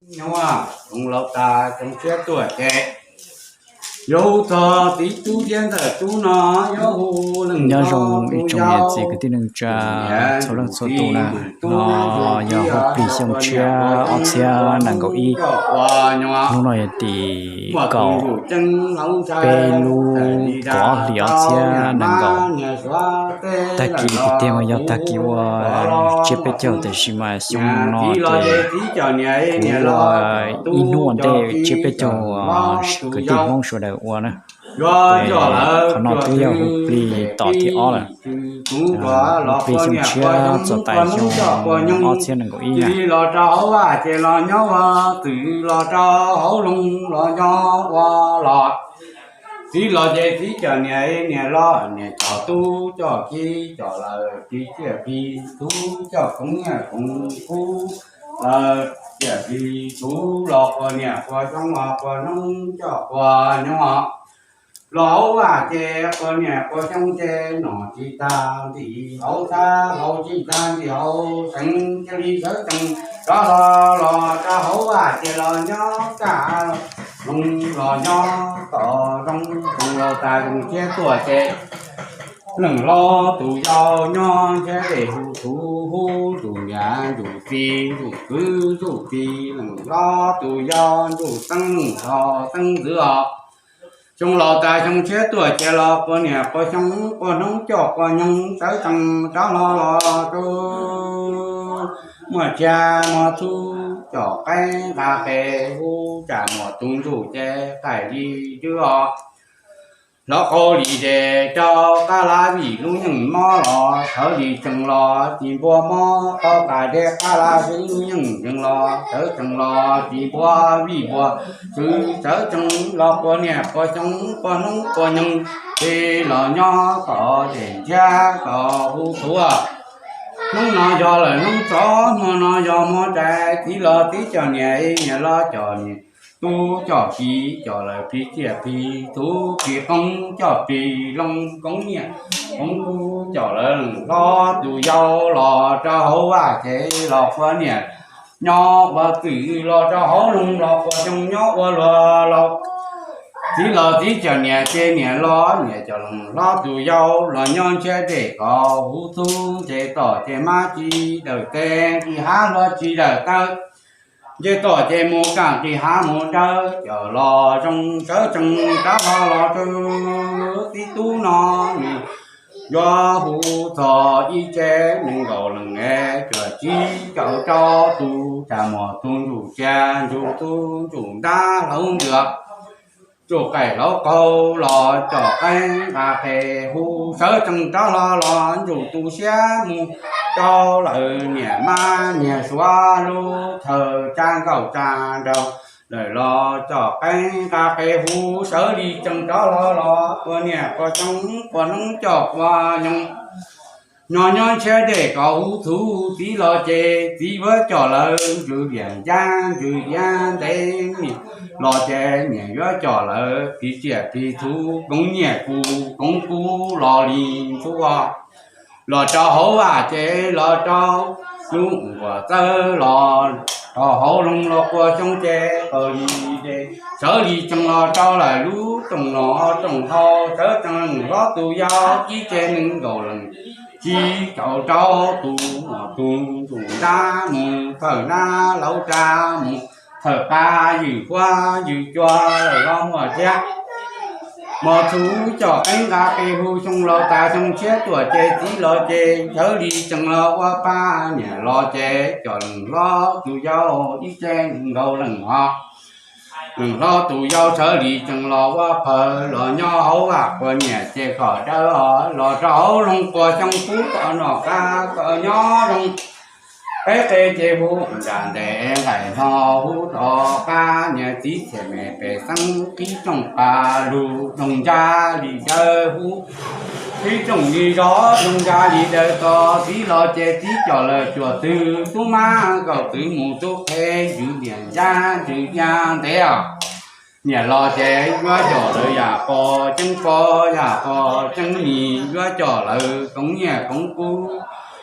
Nyob, koom laus tas koom tshiab tuaj ces yuav hu txog txiv tub thiab ntxawm tub no, yuav hu leej nyob zoo ib tsoom niam txiv kwv tij neej tsa txhua leej txhua tus na. No yog hu plig xyoo tshiab ob txhiab nees nkaum ib, hnub no yog tim kaum peb lub kaum ob hlis ob txhiab nees nkaum. Tag kis tiag tiag mas yog tag kis ua tsiab peb caug, tiam sis mas xyoo no ces kuv ua ib hnub ua ntej tsiab peb caug kwv tij Hmoob sawv daws ua na. Qhov no twb yog hu plig tom thib ob lawm. Hu plig xyoo tshiab txog tas xyoo ob txhiab nees nkaum ib na. Los rau hauv vaj ces los nyob ua txwm, los rau hauv loog los nyob ua los. Txiv los ces txiv cov niam, niam los niam cov tub coj kiv coj lawm, plig ciaj plig tub coj koov nyiaj koov kub lawm, ciaj plig tub los quas niam quas xyoo, quas hnub coj quas nyoog. Los hauv vaj ces quas niam quas xyoo ces nom tsis tag nti, hauv txhab hauv tsis tag nti, hauv xeev cia li sawv tsees rov los, los rau hauv vaj ces los nyob kaj, los nyob tom zoo, zoo laus tas zoo tshiab tuaj ces leej hlob tus yau nyob ntshiab dej hu tus, hu tus niam ntsuj txiv ntsuj kwv ntsuj tij, leej hlob tus yau ntsuj xeeb, leej hlob xeeb ntxwv os. Xyoo laus tas xyoo tshiab tuaj ces los quas niam quas xyoo, quas hnub coj quas nyoog sawv tsees rov los, los rau muaj tshia muaj txhuv coj qeeb nqa qe, hu tsam muaj tus ntsuj ces qaij li twb os. Hlob qaug li dej rau qab lab vij lub yeej mob los, sawv li tsees los tsis npua mob, qaug qab dej qab lab vij lub yeej tsees los, sawv tsees los tsis npua vij npua tswv, sawv tsees los quas niam quas xyoo, quas hnub quas nyoog, ces los nyob tom dej ntshiab kom hu tuav. Hnub no yog lawm hnub txov, hmo no yog hmo rais, txiv los txiv cov niam, niam los cov niam, tub coj kiv coj lawm, plig ciaj plig tub plig qoob coj plig loo, koov nyiaj koov kub coj lawm, leej hlob tus yau los rau hauv vaj ces los quas niam nyob ua txwm, los rau hauv loog los quas xyoo nyob ua luag laus. Txiv los txiv cov niam ces niam los niam cov leej hlob tus yau los nyob ntshiab dej kom hu txhub, nce toj ces mab tsis dawm tes, nqis hav hluas tsis dawm taw, nce toj ces mus kaj, nqis hav mus dawb, coj los zoo sawv tsees rov los, los rau txiv tub no nws yuav hu txog ib tsev nees nkaum leej, cuaj tsib caum rau tus, tsam muaj tus ntsuj tsia ntsuj tub ntsuj ntab hlauv ntws, ntsuj qaij hlauv qaug los coj qeeb nqa qe, hu sawv tsees rov los, los ntsuj tu siab mus rau lawm, niam mab niag suav lub chaw tsa nkauj tsa nraug lawm los coj qeeb nqa qe, hu sawv li tsees rov los, los quas niam quas xyoo, quas hnub coj quas nyoog, nyob nyob ntshiab dej kom hu txhub, txiv los ces txiv yuav coj lawm ntsws liam ncab ntsws iab ntev, niam los ces niam yuav coj lawm plig tsiaj plig txhu, koov nyiaj koov kub los li ntsuab. Los rau hauv vaj ces los rau lub nkuaj txawb los rau hauv loog los quas xyoo ces qaug li dej, sawv li tsees los rau lawm lub rooj los rooj hau, sawv tsees leej hlob tus yau ib tsev nees nkaum leej, tsib caum rau tus, tus ntsuj ntab mus thawj nab laug raj mus thawj qab, ywj huab ywj cua lawm los muaj tshia muaj txhuv coj qeeb nqa qe, hu xyoo laus tas xyoo tshiab tuaj ces txiv los ces sawv li tsees los ua pab, niam los ces coj leej hlob tus yau ib tsev nees nkaum leej os. Leej hlob tus yau sawv li tsees los ua phaw los nyob hauv vaj quas niam ces kom dawb os, los rau hauv loog quas xyoo pub kom noj qab kom nyob zoo. Peb qe ces hu nram ntes nqaij hno, hu rov qab niam txiv txhiaj me pej xeeb, qhib rooj pas lug doog ntsa li dawb hu, qhib rooj li zog doog ntsa li dawb tos, txiv los ces txiv coj lawm cuaj tug tub mab, kaum tug mus tub qhe, ntsws liam ncab ntsws iab ntev os. Niam los ces yuav coj lawm yam pog ceeb pob yam pog ceeb mis, yuav coj lawm koov nyiaj koov kub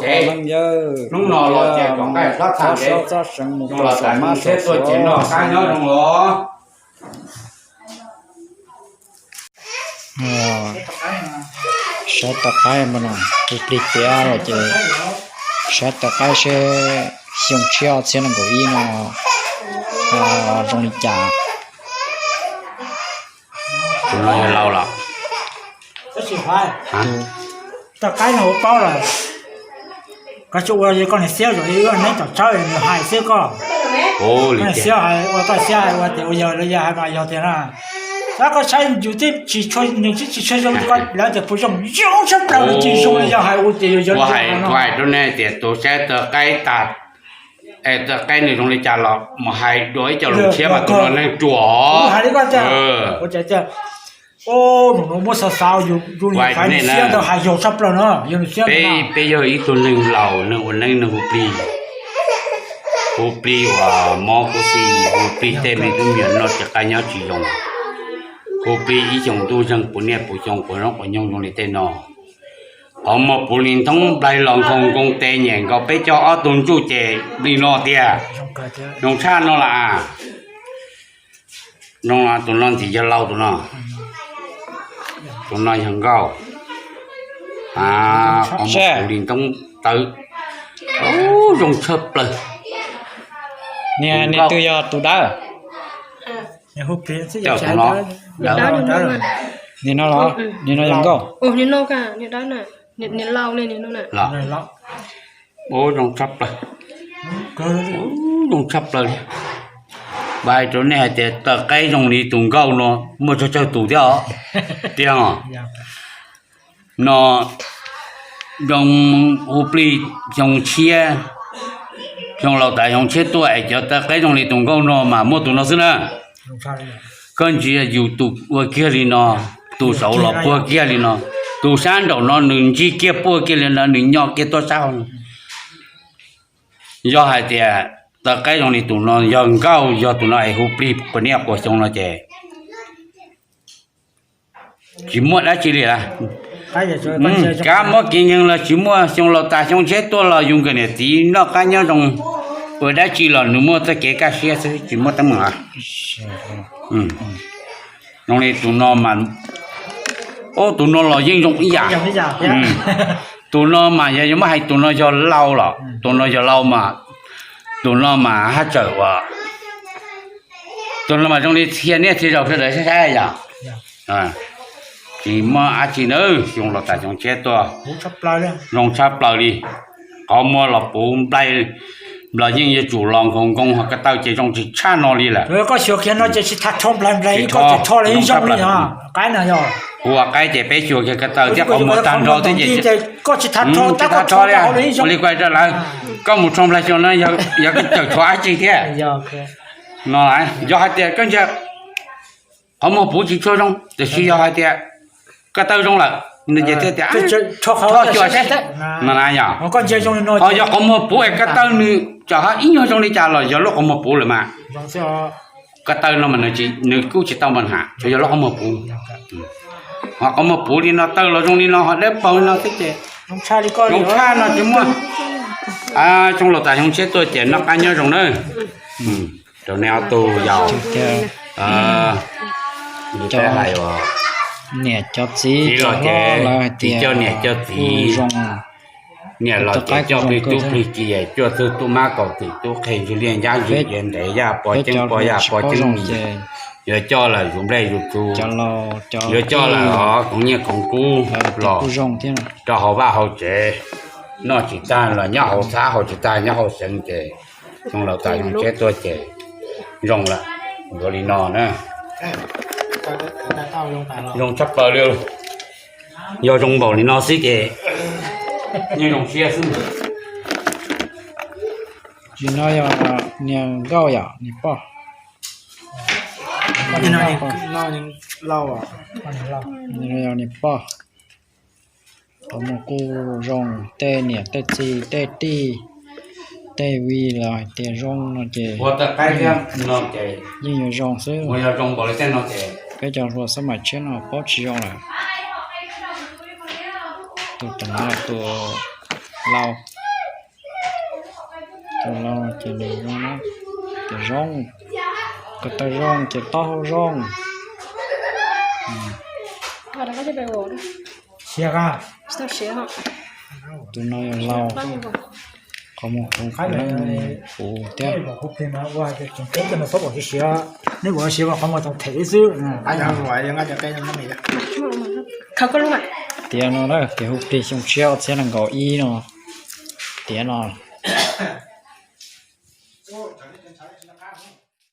tsev. Hnub no los ces kom nqaij hlob txhaj ntev, zoo los tas ntshe tuaj ces noj qab nyob zoo los. Saib tau qaib no, tus plig tiav los ces saib tau qaib seb xyoo tshiab ob txhiab nees nkaum ib no zoo li cas. Tus no yog laus los? Tau qaib no ua paub lawm. Koj tsis ua koj niam xiab zaum ib neeb tom tshawb nws hais xwb koj. Koj niam xiab hais ua koj xiab hais ua tias ua yog los yog hais mas yog tiag na. Tab koj saib yus twb tsis tshua, nws twb tsis tshua zoo li koj lawv tias puas zoo, zoo tshaj plaws nws tsis zoo li yog hais ua tias yog zoo li yog hais no. Kuv hais rau nej tias tus saib tau qaib tas, es tau qaib nws zoo li cas los mus hais dua ib co lus tshiab mas tus no neeg ruam. Kuv hais li koj tias, ua cas tias, o, nws muab xav xav yus, yus niam hais nws xiab ntawd hais yog tshaj plaws no, yog nws xiab ntawd. Peb yog ib tug neeg laus, neeg ua neeb neeg hu plig, hu plig uas mob kub xi, hu plig tej me tub me nyuam noj tsis qab nyob tsis zoo, hu plig ib xyoos ntuj zeeg puv niaj puv xyoo quav noob quav nyoog zoo li tej no. Qhov muag puv li nthoob nplaig los nkoos nkoos tes nyem nkaus peb coj ob tug ntsuj ces li no tiag. Zoo tshaj no las. Tus no ntxim yog laus tus no. Tus no yog nkauj. Qhov muag puv li nthoob tawv, zoo tshaj plaws. Niag twg yog tus dawb? Tus no dawb. Nim no los, nim no yog nkauj. Ub, zoo tshaj plaws, zoo tshaj plaws li. Hais rau nej hais tias taw qaib zoo li tus nkauj no muaj tsawg tsawg tus thiab os. Tiag os. No zoo hu plig xyoo tshiab, xyoo laus tas xyoo tshiab tuaj es cov taw qaib zoo li tus nkauj no mas muaj tus no xwb na. Koj ntsia yus tus ua kiag li no, tus saud los puag kiag li no, tus sab nraum no nws ntsig kiag puag kiag li no, nws nyo kiag tuaj sab hauv. Yog hais tias taw qaib zoo li tus no yog nkauj, yog tus no es hu plig quas niaj quas xyoo no ces tsis muaj dab tsi li lawm. Kav muab kev nkeeg los tsis muaj, xyoo laus tas xyoo tshiab tuaj los yus nkawm niam txiv noj qab nyob zoo, ua dab tsi los nws muaj txoj kev kaj siab xwb, tsis muaj teeb meem. Zoo li tus no mas, ub, tus no los yeej zoo ib yam. Tus no mas yog yuav muab hais tus no yog lau los, tus no yog lau mas, tus no mas haj txawm ua, tus no mas zoo li txhia niaj txhia zaus sawv daws saib saib yom. Tsis muaj dab tsi na, xyoo laus tas xyoo tshiab tuaj zoo tshaj plaws li. Qhov muag los puv nplaig, nplaig yeej yuav tsum los nkaus nkoos, ho ko taw ces zoo tsis tshaj no li lawm. Koj xyuas kiag no ces tsis tas rho nplaig nplaig, koj tsis rho li zoo li. Ua qaib ces peb xyuas kiag ko taw thiab qhov muag tag nrho thiab ces koj tsis tas rho, tab koj rho li, ua li kuv hais rau lawv, koj mus rho nplaig xyoo no yog koj tseem rho dab tsi thiab. No yog hais tias koj ntsia qhov muag puv tsis tshua zoo, tiam sis yog hais tias ko taw zoo lawm, nws ces thiaj tias rho xyuas saib no na yom. Ho yog qhov muag puv es ko taw nws txawm ho ib nyuag zoo li cas los yog lub qhov muag puv lawm mas. Ko taw no mas nws kuj tsis tau npa ham, tsuas yog lub qhov muag puv. Ho qhov muag puv li no, taw los zoo li no, ho dawb paug li no xwb ces zoo tshaj no tsis muaj. Xyoo laus tas xyoo tshiab tuaj ces noj qab nyob zoo na. Rau nej ob tug yau, niam cov txiv los ces tsis coj niam coj txiv zoo. Niam los ces coj plig tub plig ki, cuaj tug tub mab kaum twm tub qhe, ntsuj liaj ncab ntsuj ciav ntev, yaj pov ceeb pov yaj pov ceeb mis. Yuav coj lawm yus nplej yus tsu, yuav coj lawm os khoov nyiaj khoov kub los rau hauv vaj hauv tsev, noj tsis tag los nyob hauv txhab, haus tsis tag nyob hauv xeev ces xyoo laus tas xyoo tshiab tuaj ces zoo lawm. Yuav li no na, zoo tshaj plaws li. Yog zoo npaum li no xwb ces yeej zoo siab xwb. Tsis no yog niag nkauj yom, niag poj. Yog niag poj. Qhov muag kuj zoo, tej niam tej txiv tej tij tej viv los hais tias zoo no ces yeej yuav zoo xwb. Peb cov hluas xab maim tshiab no paub tsis zoo lawm. Tus, tus no tus lau, tus lau ces nws zoo, ces zoo, ko taw zoo ces taub hau zoo. Tus no yog lau, qhov muag puv thiab. Tiav no na, tias hu plig xyoo tshiab ob txhiab nees nkaum ib no, tiav no.